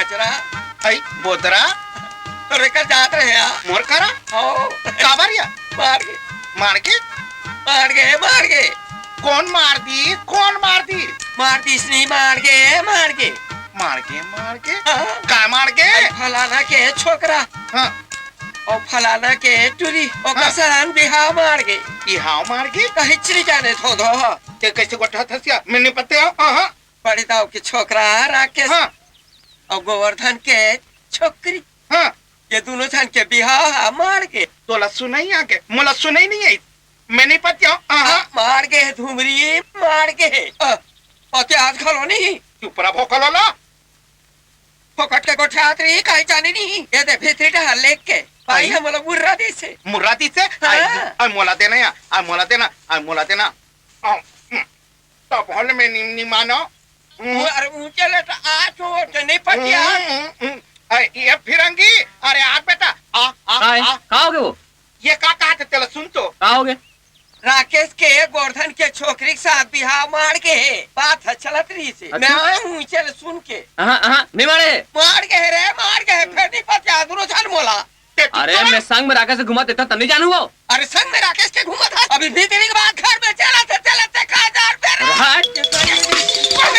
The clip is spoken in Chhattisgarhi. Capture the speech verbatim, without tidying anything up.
बोतरा। हई, बोतरा। तोरे कर जात रहे आ। मोर करा? हो। काबर या? मार के। मार के? मार के, मार के। कोन मार दी? कोन मार दी? मार दिस नहीं, मार के, मार के। मार के, मार के? हाँ। काय मार के? अरे फलाना के छोकरा। हाँ। अउ फलाना के टुरी, ओकर हाँ। सहन बिहाव मार के। बिहाव मार के? कहीं चली जाने धो धो। ते कैसे गोठा थसिया? मैं नहीं पत्ते हूँ। हाँ, हाँ। बड़े दाऊ के छोकरा राकेश। हाँ। अउ गोवर्धन के छोकरी। हाँ। ये दोनों झन के बिहाव हा मार के। तोला सुनई आगे, मोला सुनई नहीं आई। मैं नहीं पत्ते हूँ। हाँ, हाँ। मार के धुमरी, मार के। अ, पत्ते आज घलो नहीं। चुप रह भोकलोला। फोकट के गोठियात रही, काई जाने नहीं। ये दे भीतरी डहर लेग के। भाई आई। हमला मुर्रा दिसे। मुर्रा दिसे? हाँ। आई, आई मोला देना या, आई मोला देना, आई मोला देना। आ, हम्म। तब हल में निम निमानो। हम्म। अरे ऊंचे ले तो आ चोट नहीं पटिया। हम्म, हम्म, हम्म। अरे ये फिरंगी, अरे आ बेटा, आ, आ, काय? आ। का होगे वो? ये का कहा थे, तेला सुन तो। का होगे? राकेश के गोवर्धन के छोकरी के साथ बिहाव मार के हे, बात ह चलत रहिसे। अच्छा। मैं आए हूँ चल सुन के। हाँ, हाँ, नहीं मारे। मार के हे रे, मार के हे, फिर नहीं पता दूनो झन मोला। ते तू अरे, तोरा मैं संग में राकेश से घूमत देता, तब नहीं जानू वो। अरे, संग में राकेश के घूमत है? अभी भीतरी के बात घर में चला थे, चला थे, का जान पे रे? राज।